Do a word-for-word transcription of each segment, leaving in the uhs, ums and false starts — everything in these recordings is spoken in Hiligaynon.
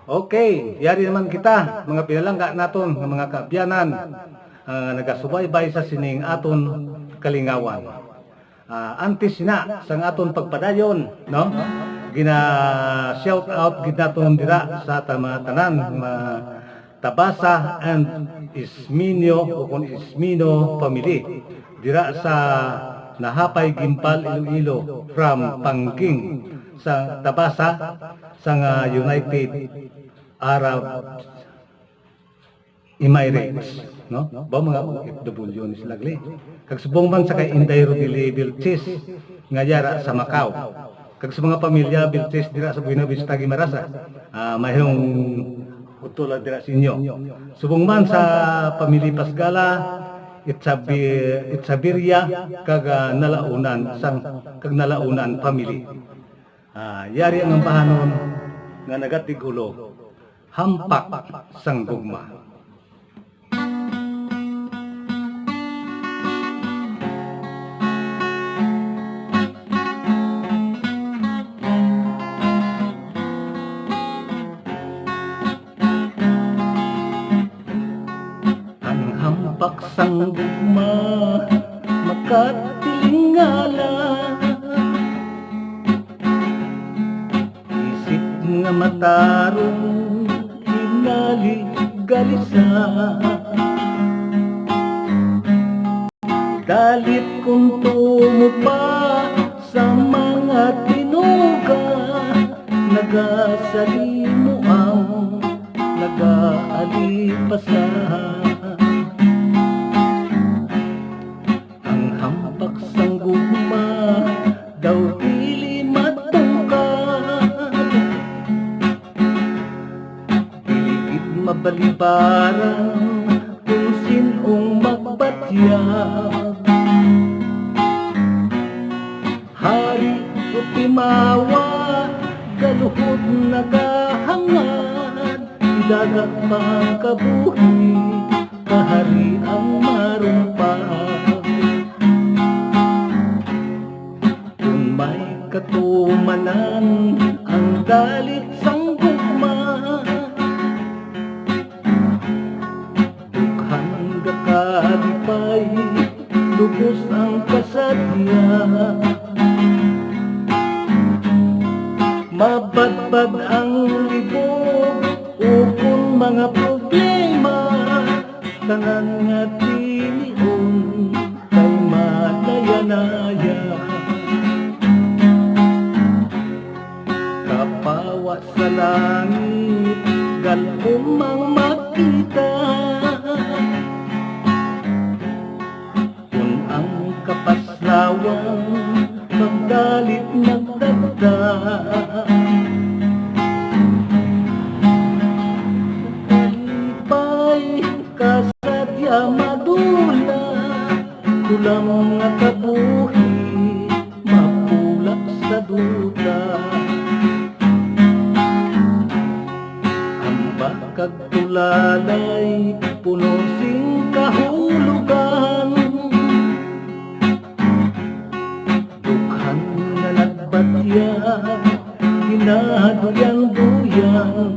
Okay, yari naman kita, mga pinalangga naton nga mga kaabyanan, ah, nagasubaybay sa sining aton kalingawan. Ah, antes na, sang aton pagpadayon, no? Gina-shout out gid naton dira sa ta-, mga tanan, mga Tabasa and Isminio, o kung Ismino family, dira sa Nahapay, Guimbal, Iloilo, from Pangging sa Tabasa, sa nga United Arab Emirates, no? Ba, mga O F W ni sila gali. Kag subong man sa kay Inday Rodeli Vilches nga yara sa Macau. Kag sa mga pamilya Vilches dira sa Buena Vista, Guimaras, ah, mayong utol dira sa inyo. Subong man sa pamilya Pasgala, Itzabi-, Itzabiria, kag, ah, Nalaunan, sang, kag Nalaunan family. Ah, yari ang ambahanon nga nagatig-ulo, Hampak sang Gugma. Ang hampak sang gugma makatilingala, isip nga matarong, hinali galisa. Dalit kon tumo pa sa mga tinuga, nagasalimo ang nagaalipasa. Ang hampak sang gugma daw dili matungkad. Dili gid mabalibaran kung sin-ong magbatyag. Hari o timawa, galuhod nagahangad, idagak pa ang kabuhi, kahari ang marumpag. Kon may katumanan ang dalit sang gugma, dughan nga kalipay, lubos ang kasadya. Mabadbad ang libog, ukon mga problema, tanan nga tinion kay manayanaya. Kapawa sa langit, galom ang makita. Kon ang kapaslawan pagdalit nagdagdag, kalipay, kasadya, madula, kulang nga kabuhi, mapulak sa duta. Ang bakag tulalay puno sing kahulogan. Dughan nga nagbatya, ginaduyan-duyan.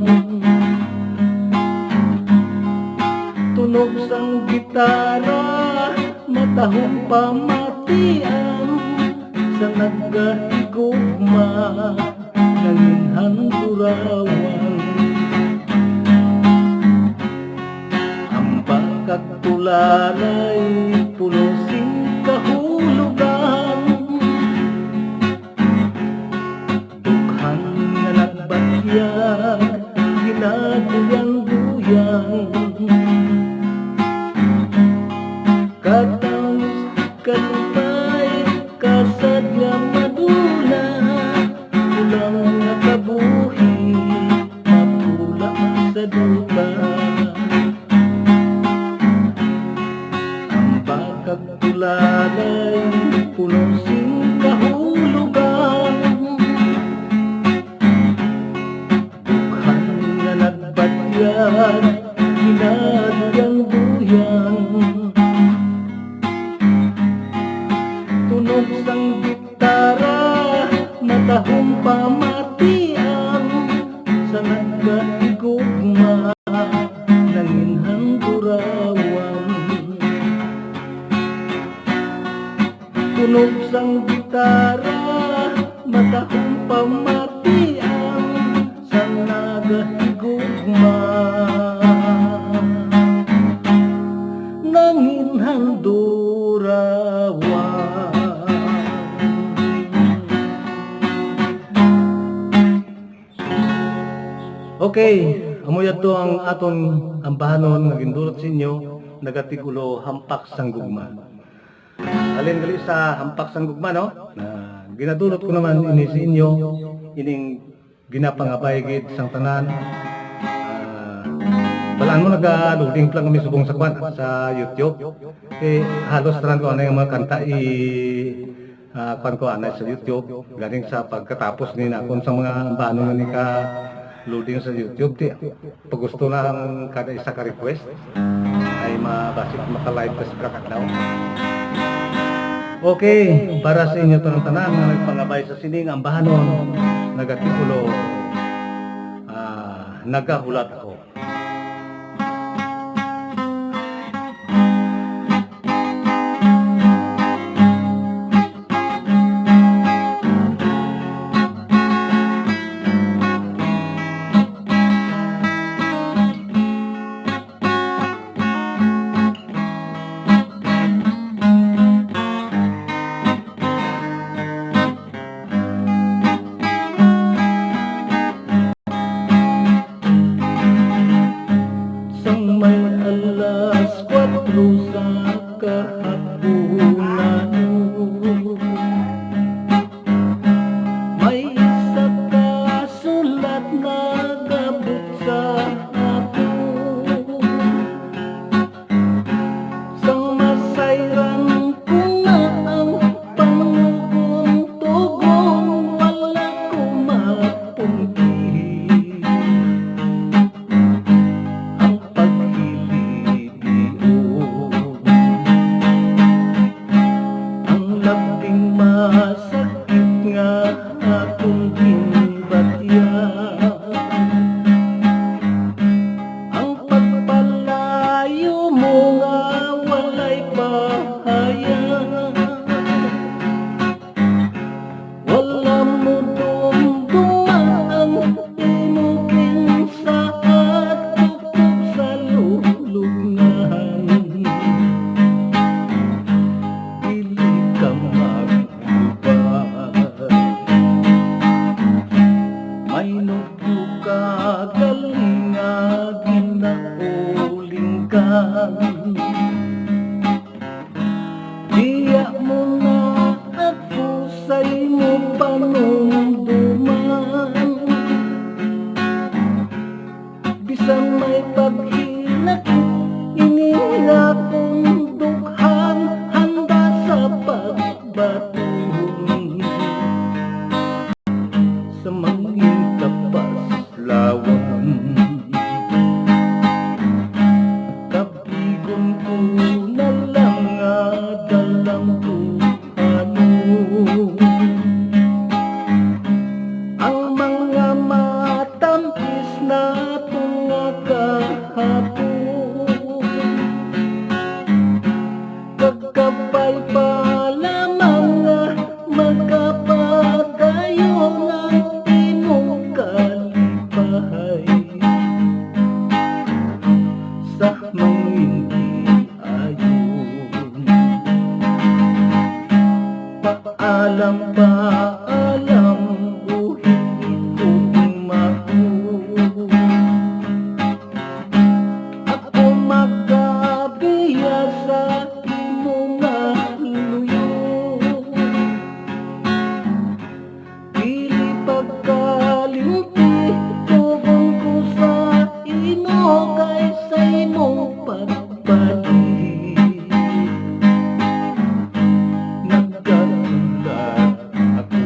Tunog sang gitara, matahom pamatian, sa nagahigugma, nanginhan turawan. Ang bakag tulalay puno sing kahulogan. Dughan nga nagbatya, ginaduyan-duyan. Katang kalipay, kasadya, madula, kulang nga kabuhi, mapulak sa duta. Ang bakag tulalay puno sing kahulogan. Dughan nga nagbatyag, ginaduyan-duyan. Tunog sang gitara, matahom pamatian, sa nagaigo sang gitara, matahong pamatian sa nagahigugma. Nanginhandurawan. Okay, amo yadto ang aton ambahanon nga gindulot sa inyo, nagatigulo Hampak sang Gugma. Halin gali sa Hampak sang Gugma, no? Na ginadulot ko naman ini sa inyo, ining ginapangabay gid sang tanan. Ah, balaan mo, naga-loading pa lang kami subong sa kwan, sa YouTube. Eh, halos tanan ko anay nga mga kanta i, ah, kwan ko anay sa YouTube. Galing sa pagkatapos ni nakon sa mga ambahanon nga ni ka-loading sa YouTube, ti, pag gusto lang kada isa ka request, ay mabasik maka-live ka sa pagkakadlaw. Okay, para sa inyo tanan-tanan nga nagpangabay sa sining ambahanon, nagatikulo, ah, nagahulat ako. Sang may alas kuwatro sa kahapunan, may isa ka sulat nagabot sa akon. Sang masayran ko na ang panugong-tugong, wala ko mapungki ang paghilibion. Ang labing masakit nga akong ginbatian, ang pagpalayo mo nga walay pahayag. Wala mo dumduma ang imo ginsaad, kutob sa lulubngan. Dili ka maglubad. May nugto ka gali nga ginauling ka. Diya mo na ako sa imo panumduman. Bisan may paghinakit ini nga akong dughan, handa sa pagbaton sa mangin kapaslawan. Kabigon ko na lang nga dalangkuhanon ang mga matamis naton nga kahapon. Kag kabay pa lamang nga magapadayon ang imong kalipay sa mangin giayon. Paalam, paalam, buhi ko umahon. Ako makabiya sa imo nga luyo. Dili pagkalimti, tugon ko sa imo, kay sa imong pagpadi nagkagulat ako.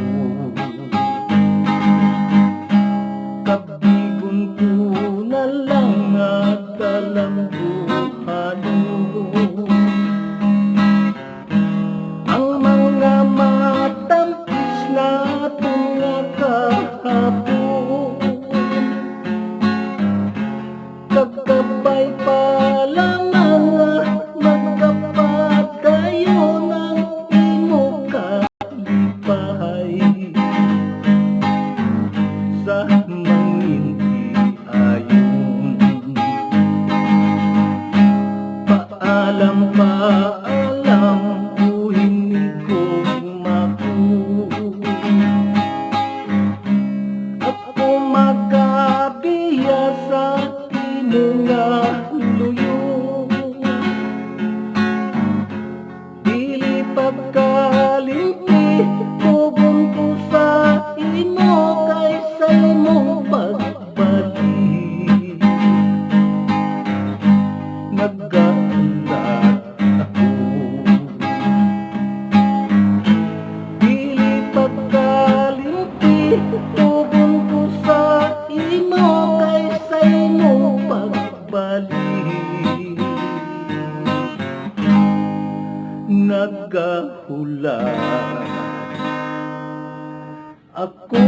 Tugon ko sa imo kay sa imong pagbalik. Nagaulat ako. Dili pagkalimti, tugon ko sa imo kay sa imong pagbalik. Nagahulat ako.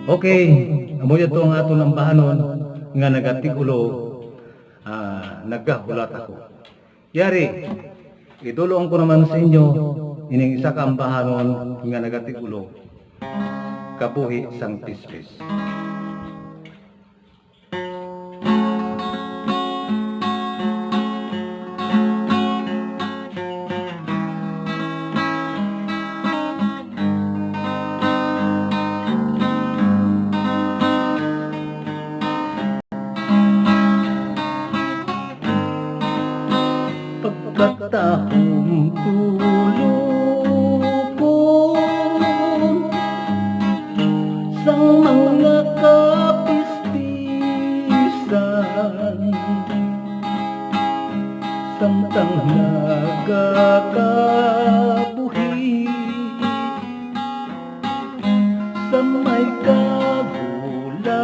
Okay, amo yun to ang aton ambahanon nga nagatig-ulo, ah, nagahulat ako. Yari, idulong ko naman sa inyo ining isa ka ambahanon nga nagatig-ulo, Kabuhi sang Pispis. Pagkatahom tulukon sang mga kapispisan, samtang nagakabuhi sa may kagulangan,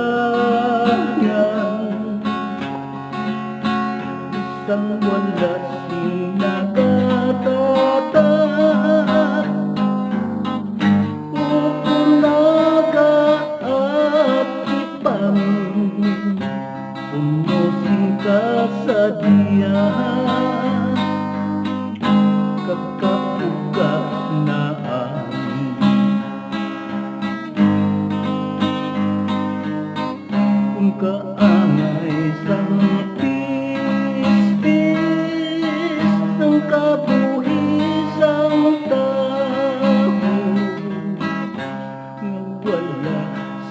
bisan wala sing nagatatak, ukon nagaatipan, puno sing kasadya, kag kapugnaan. Kon kaangay sang pispis, ang kabuhi sang tawo, nga wala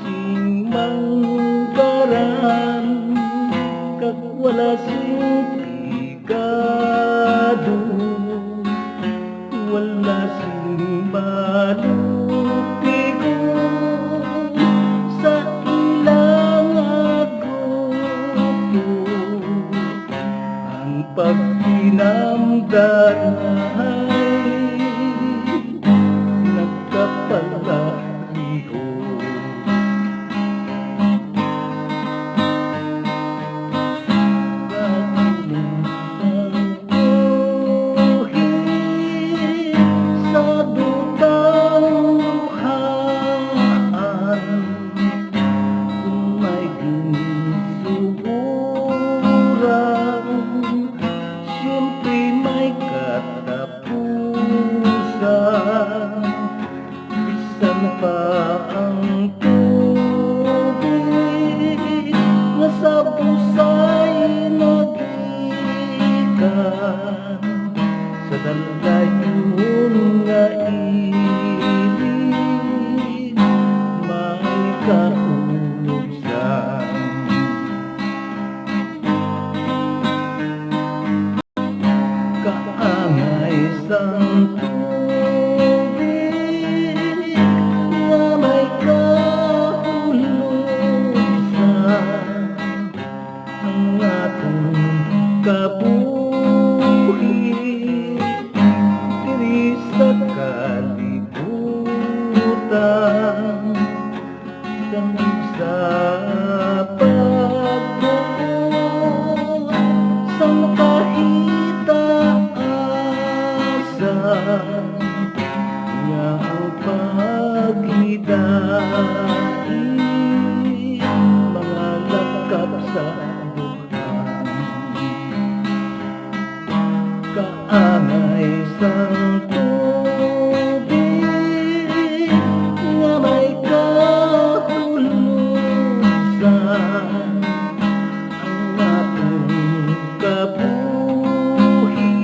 sing manggaran, kag wala sing pigado, wala sing malupigon sa ila nga grupo. Ang pagtinamdaray nagkapalayo. Sa dutang luhaan, kung may ginsuguran, siyempre may katapusan. Bisan pa ang tubig nga sa busay nagikan, sa dalayuhon nga ilig may kaulubsan. Kaangay sang tubig nga may kahulobsan, ang aton kabuhi diri sa kalibutan. Tubig sa pagbuot sang kahitaasan, nga ang paghidait mangalakap sa butang. Kaangay sang tubig nga may kahulobsan, ang aton kabuhi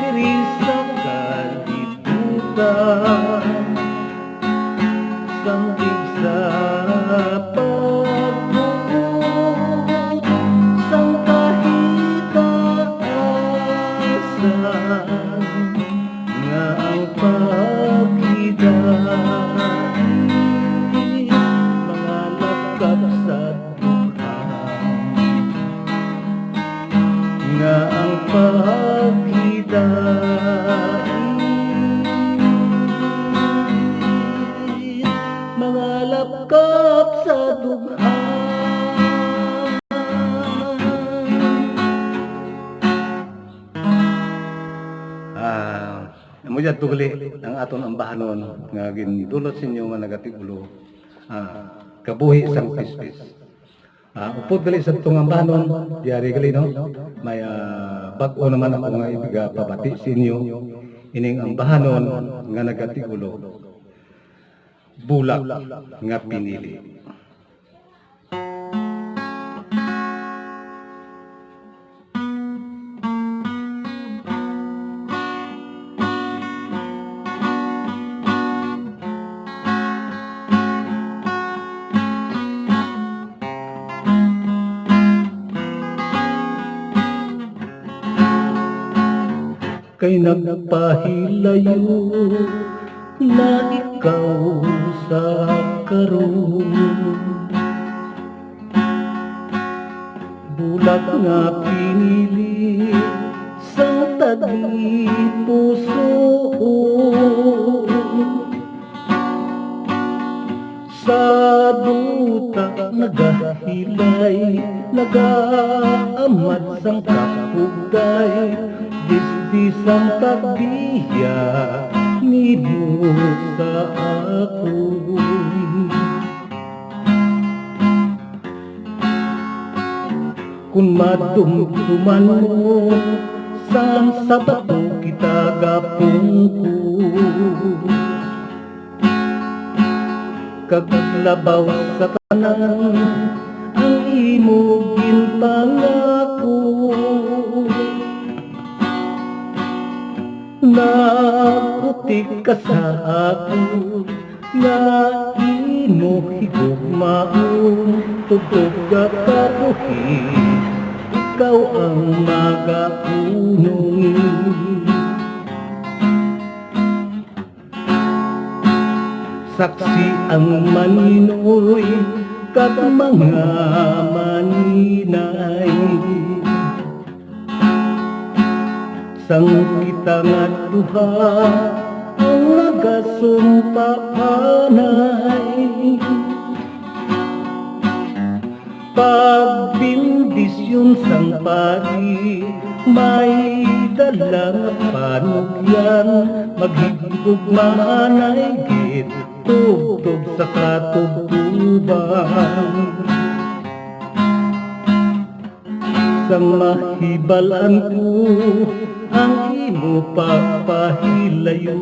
diri sa kalibutan. Sang sa pagbuot sang kahit nga ang paghidait, mga lapkap sa dughan. Ah, amo dyan to gali ang aton ambahanon nga gindulot sa inyo nga nagatig-ulo, ah, kabuhi sang pispis. Ah, upod gali sa tong ambahanon, yari gali, no? May, ah, bag-o naman ako nga igapabati sa inyo, ining ambahanon nga nagatig-ulo, Bulak nga Pinili. Kay nagpahilayo na ikaw sa karon. Bulak nga pinili sang tagipusoon. Sa duta nagahilay, nagaamad sang kapugday, disdi sang pagbiya nimo sa akon. Kon madumduman mo, sang sa bato kita gapungko. Kag labaw sa tanan ang imo ginpangako. Naputik ka sa akon nga imo higugmaon, tubtob ka kabuhi, ikaw ang magaunon. Saksi ang maninoy kag mga maninay. Sang kita nga duha ang nagasumpahanay. Pagbindisyon sang pari, may dala nga panugyan, maghigugmaanay gid, tubtob sa katubtoban. Sang mahibal-an ko ang imo pagpahilayo.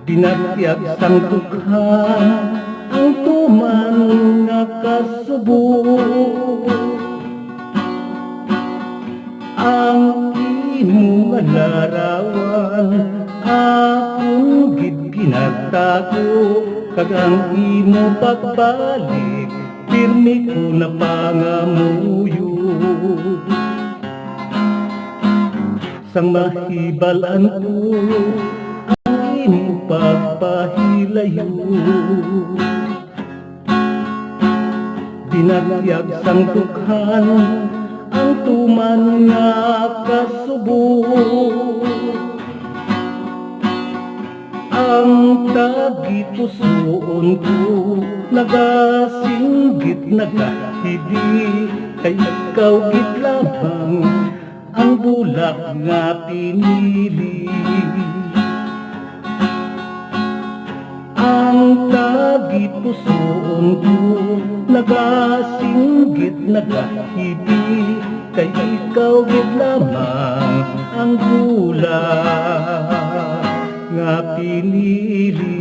Binatyag sang dughan ang tuman nga kasubo. Ang imo nga larawan akon gid ginatago, kag ang imo pagbalik pirmi ko napangamuyo. Sang mahibal-an ko ang imo pagpahilayo. Binatyag sang dughan ang tuman nga kasubo. Ang tagipusoon ko nagasinggit, nagahibi, kay ikaw gid lamang ang bulak nga pinili. Ang tagipusoon ko nagasinggit, nagahibi, kay ikaw gid lamang ang bulak nga pinili.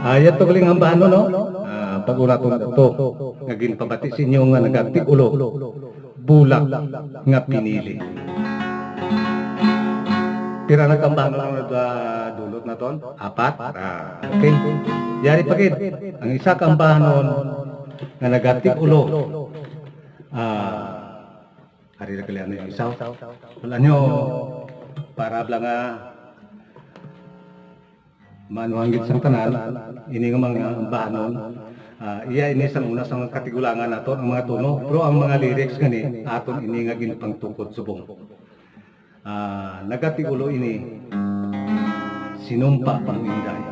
Ay, ato galing ang bahano, no? Ah, pag-uraton ato nga ginpabati sa inyo nga nagatig-ulo, bulak nga pinili. Pira na ka ambahanon nga dulot naton? Apat? Ah, okay. Yari pa gid ang isa ka ambahanon nga nagatig-ulo. Ah, ari na kali ang isa. Wala nyo para bla nga Maanuhan gid sang tanan, ini nga mga ambahanon, ah, iya ini sang una sa mga katigulangan naton, ang mga tono, pero ang mga lyrics gani aton ini nga ginpangtukod subong. Ah, nagatiulo ini, Sinumpa mo, Inday.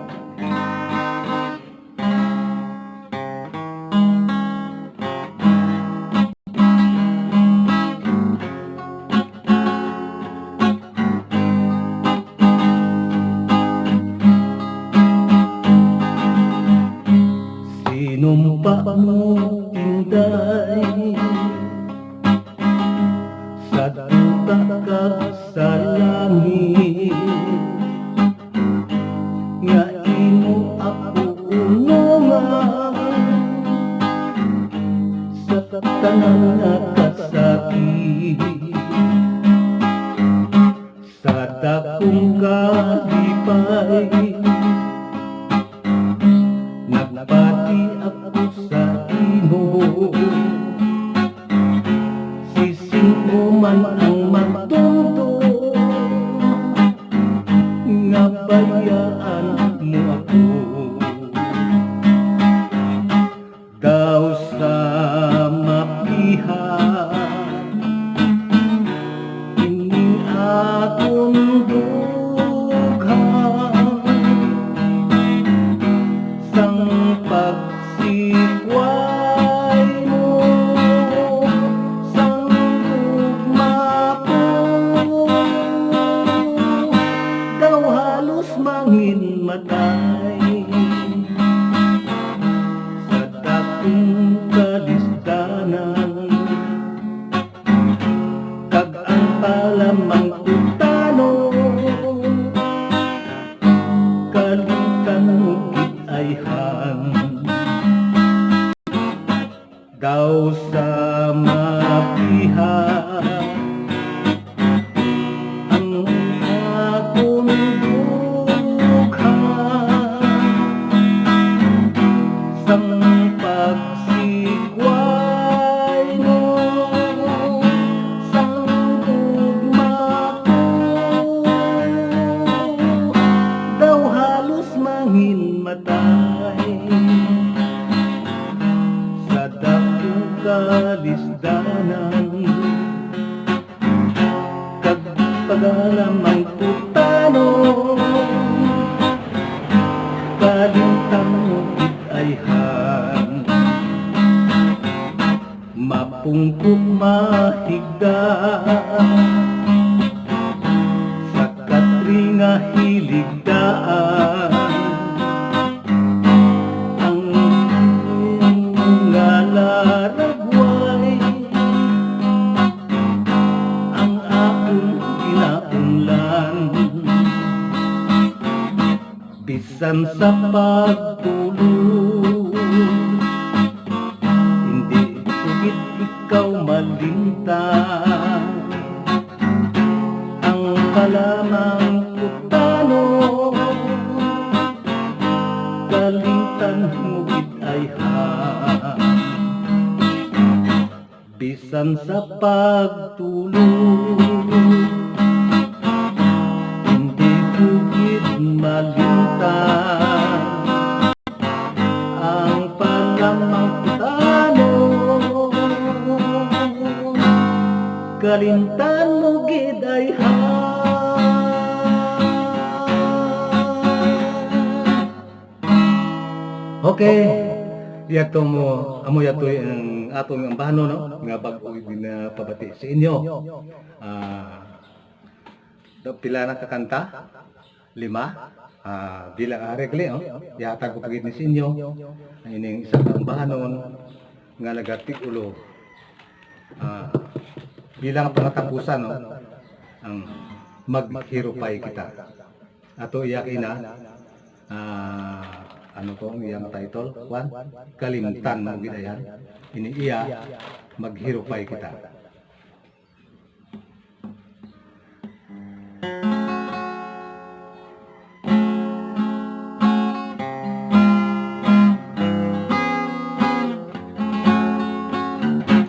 Sinumpa mo, Inday, sa duta kag sa langit, nga imo ako unungan sa tanan nga kasakit. Sa dakong kalipay, nagpati ako sa imo. Sisin mo man ang magdumdom nga bayaan mo ako. Daw sa mapiha ining akong dughang sang pagsikway mo sang gugma ko. Daw halos mangin matay sa dakong kalisdanan, kag ang palamang putano, kalimtan mo gid ayhan. Daw sa mapiha ang akon dughan sang pagsikway mo sang gugma ko. Daw halos mangin matay sa dakong kalisdanan, kag pagalamang putano, kalimtan mo gid ayhan. Mapungko mahigda sa katri nga hiligdaan, ang nga laragway, ang akon ginaunlan. Bisan sa pagtulog, hindi ko gid ikaw malimtan. Ang palamang putano, kalimtan mo gid ayhan. Bisan sa pagtulog, hindi ko gid malimtan ang palamang putano. Kalimtan mo gid ayhan. Okay. Yato mo, amo yatoy ang atong ambahanon, no? Nga bag-o ginapabati sa inyo. Ah, pila na ka kanta? Lima? Ah, bilang aregli, oh. Ihatag ko pa gid ni sa inyo. Ang ining isa ka ambahanon nga nagatiulo. Ah, bilang pangatapusan, no? Ang maghirupay kita. Ato iya ina, ah, ano to ang iyang title? Kwan? Kalimtan mo gid ayan. Ini iya, maghirupay kita.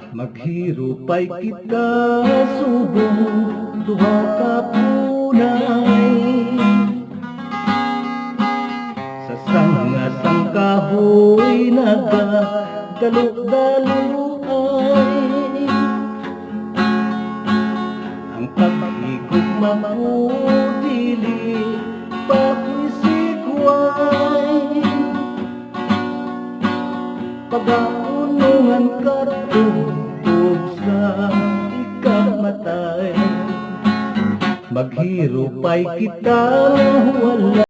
Maghirupay kita subong duha ka punay. kahoy nagagalo-galo ay ang paghigugma ko dili pa ko'y sigway. Pagaunungan ka tubtob sa ikamatay. Maghirupay kita nga wala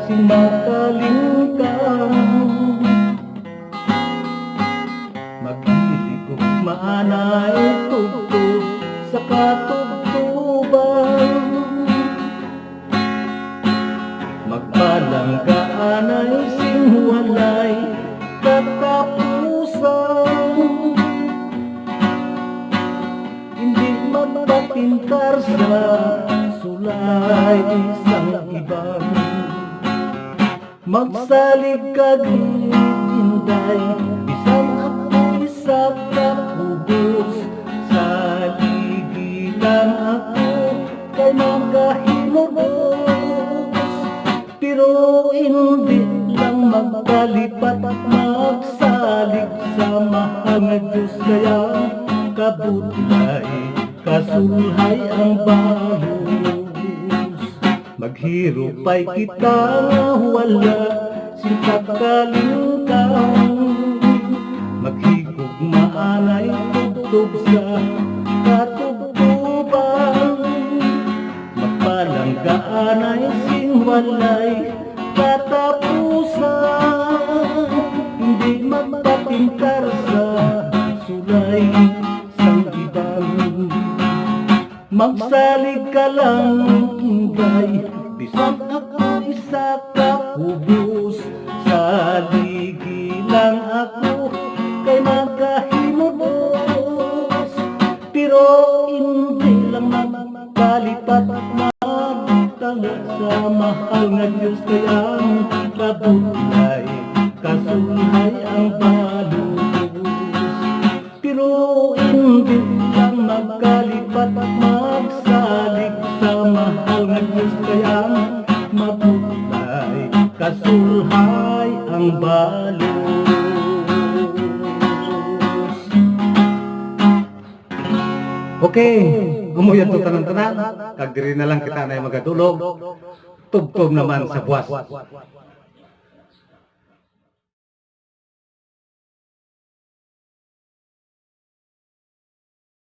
sing makalingkang. Maghilig ug maanay tubtob sa katubtoban. Magpalangga anay sing walay katapusan. Hindi magpapintar sa sulay sang iban. Magsalig ka gid, Inday, bisan ako'y sa kapubos. Saligi lang ako kay magahimo dos. Pero hindi lang magkalipat, magsalig sa mahal nga Diyos, kay ang kabudlay kasulhay ang balos. Maghirupay kita nga wala sing pagkalingkang. Maghigugma anay tubtob sa katubtoban. Magpalangga anay sing walay katapusan. Hindi magpapintar sa sulay sang iban. Magsalig ka lang, Inday, bisan ako'y sa kapubos. Saligi lang ako kay magahimo dos. Pero hindi lang magkalipat, magtala sa mahal nga Diyos, kay ang kabudlay kasulhay ang balos. Pero hindi lang magkalipat, magsalig sa mahal nga Diyos, kay ang kabudlay kasulhay ang balos. Okay, amo yadto tanan-tanan, kag diri na lang kita na magadulog. Tubtob naman sa buwas.